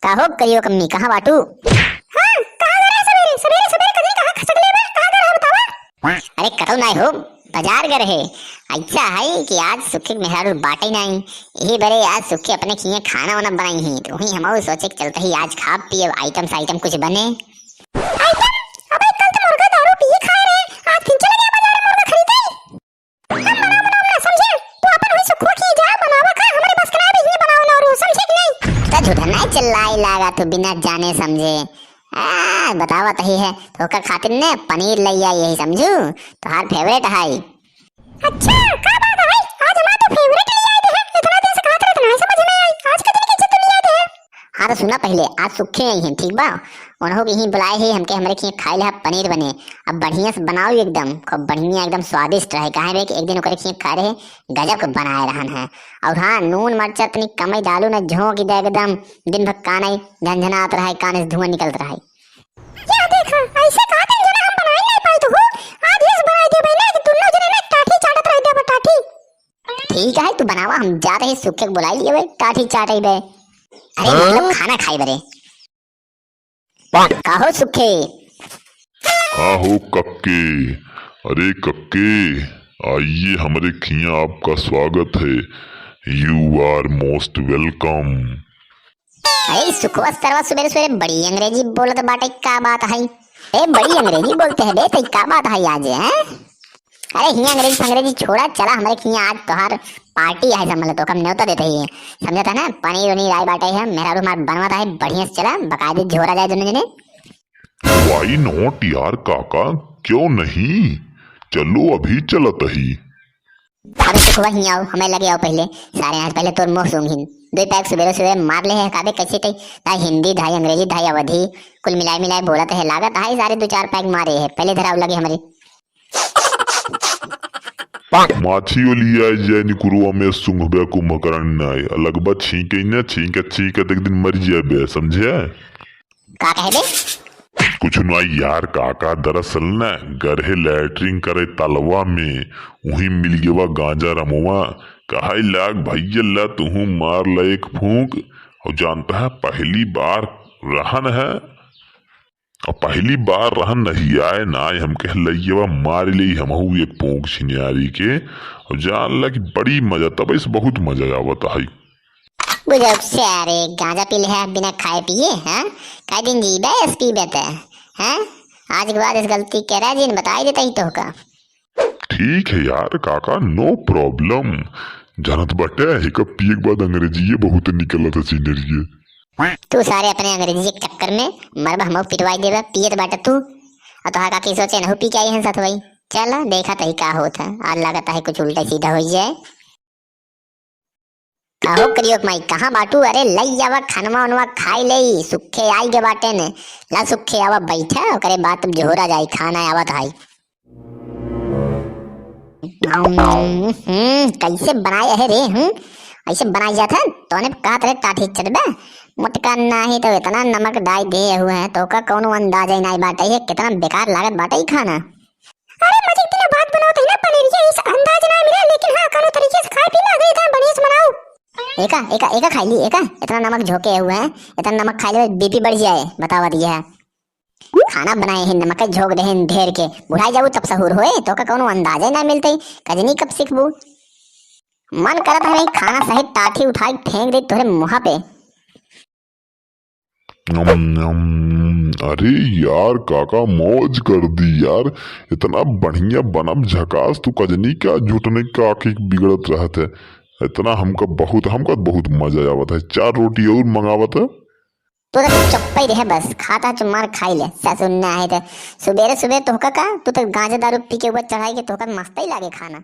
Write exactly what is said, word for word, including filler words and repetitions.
अहो करियो कम्मी, कहाँ बाटू? हाँ, कहाँ गए रहे सबेरे? सबेरे, सबेरे कजरी कहाँ खसक लेबे? कहाँ गए रहे बतावा? अरे कतौ नाई हो, बाजार गए रहे। ऐसा है कि आज सुखी के मेहरारू बाटे नाई, यही बरे आज सुखी अपने खिए खाना वाना बनाई ही, तो वही हमहू सोचे कि चलते ही आज खा पिए, आइटम साइटम कुछ बने। आइटम? अबे कल तो मुर्गा दारू पिए खाए रहे, आज फिर चले गए बाजार में मुर्गा खरीदे। हम बनाओ, बनाओ ना, समझे? तू अपन वही सुखुआ की जा, बनावा का, हमरे बस के ना भी ये बनाओ ना रू, समझे कि नहीं? तो झूठा नहीं चिल्लाई लागा तू बिना जाने समझे। आ, बतावत ही है, तो ओकर खातिर ने पनीर लई आई यही समझू, तोहार फेवरेट है। अच्छा, का बात है? आज हमार तो फेवरेट लई आए थे, इतना दिन से कहत रहे, नहीं समझ में आई, आज के दिन कैसे तू लई आए थे? हाँ, तो सुना पहिले, आज सुखे आई हैं, ठीक बा? उन्हों के ही बुलाए ही, हमके हमरे खिए खाए ला पनीर बने। अब बढ़िया से बनाओ एकदम, खूब बढ़िया एकदम स्वादिष्ट रहे। काहे बे कि एक दिन ओकरे खिए खाए रहे, गजब के बनाए रहन है। और हाँ, नून मरचा तनी कमई डालू ना, झोंक दे एकदम, दिन भर कान आई झनझनात रहे, कान से धुआं निकलत रहे। क्या देखा, ऐसे कहा दिन जना हम बनाए नहीं पाए तो हो, आज ये बनाए दे बहना कि दोनों जने ना टाठी चाटत रह दे टाठी। ठीक है, तू बनावा, हम जात ही सुखे के बुलाई लिए बे, टाठी चाटे बे। अरे हाँ? मतलब खाना खाए बरे। कहो सुखे। हाँ हो कक्के, अरे कक्के, आइए हमरे खिया, आपका स्वागत है, you are most welcome। अरे सुखवा सरवा सुबेरे सुबेरे बड़ी अंग्रेजी बोलत बाटे, का बात है? ए बड़ी अंग्रेजी बोलते हैं बे, तई का बात है आज, हैं? अरे हियाँ अंग्रेजी फंग्रेजी छोड़ा, चला हमरे हियाँ आज तोहार पार्टी है, समझ ले, तोका हम न्योता देते ही, समझत है ना? पनीर उनीर आई बाटे है, मेहरारू हमार बनवत है, बढ़िया से चला, बकायदे झोरा जाए दोनों जने। Why not यार काका, क्यों नहीं, चलो अभी चलत ही। अबे सुखवा हियाँ आओ, हमें लगे आओ पहिले, सारे आज पहिले तोर मुँह सूंघिन, दो पैक सुबेरे सुबेरे मार ले है, काबे कैसे तई, ता हिंदी धाई अंग्रेजी धाई अवधी, कुल मिलाई मिलाई बोलत है, लागत है सारे दो चार पैक मारे है, पहिले धराओ लगे हमरे। माछी ओ लिया जाए निकुरुआ में सूंघबे कुंभकर्ण नाय। लगबा छींके न, छींकत छींकत एक दिन मर जाबे, समझे? का कहे बे? कुछ ना यार काका, दरअसल न गरहे लैट्रिन करे तलवा में, वहीं मिल गवा गांजा रमवा। कहे लाग भैया ला तुहू मार ला एक फूंक। और जानता है पहली बार रहन है, और पहली बार रहन नहीं आए ना आए, हम कह लइयवा मार ले हमहू एक पोंक छिनियारी के। और जान ला कि बड़ी मजा, तब इस बहुत मजा आवत है। बुझो सारे गांजा पी ले है बिना खाए पिए, हैं? कई दिन जीबे इस पीबे ते, हैं? आज के बाद इस गलती के राजी ने बताई देता ही तो का। ठीक है यार काका, no problem। जानत बाटे, एका पिए के बाद अंग्रेजीये बहुत निकलत है सीनियर के। तू सारे अपने अंग्रेजी के चक्कर में मरबा, हमहू पिटवाई देबा, पियत बाटे तू। और तोहार काकी सोचे नहू पी के आई हैं साथ वही। चला, देखा तही का होत है, आज लागत है कुछ उल्टा सीधा हो जाए। कहो करियो माई, कहाँ बाटू? अरे लई आवा खानवा उनवा खाई लेई, सुखे आई गे बाटे ने। ला सुखे आवा बैठा, ओकरे बाद तुम झोरा जाई, खाना आवत है। हम्म, कैसे बनाए है रे, हम्म? ऐसे बनाई जात है? तोने कहा तरे टाठी चढ़बे? मोटका नाही तो इतना नमक डाई दे हुए हैं, तो का कौनो अंदाजा ही नाही बाटे, ये कितना बेकार लागत बाटे ई खाना। अरे मजे के बिना बात बनाओ तो ही ना पनीर, ये इस अंदाज ना मिला, लेकिन हाँ, कौनो तरीके से खाए पी ला, अगर इतना बढ़िया से बनाओ। एका, एका, एका खाई ली, एका, इतना नमक झोंके हुए हैं, इतना नमक खाई ले, बीपी बढ़ जाए, बतावा दिया है। खाना बनाए हैं, नमक झोंक दे हैं ढेर के, बुढ़ाई जाबू तब सहूर होए, तो का कौनो अंदाजे ना मिलते, कजनी कब सीखबू? मन करत है भाई, खाना सहित टाठी उठाई फेंक दे तोहरे मुँह पे। नम, नम। अरे यार, काका मौज कर दी यार, इतना बढ़िया बनब झकास, तू कजनी का झूठने का आँखी बिगड़त रहत है, इतना हमका बहुत, हमका बहुत मजा आवत है। चार रोटी और मंगावत है। तू तो चुप्पे रहे बस, खाता चुम्मार खाई ले, ससुर ना है तो। सुबेरे सुबेरे तोहका का, तू तो गांजा दारू पी के ऊपर चढ़ाई के तोहका मस्त ही लागे खाना।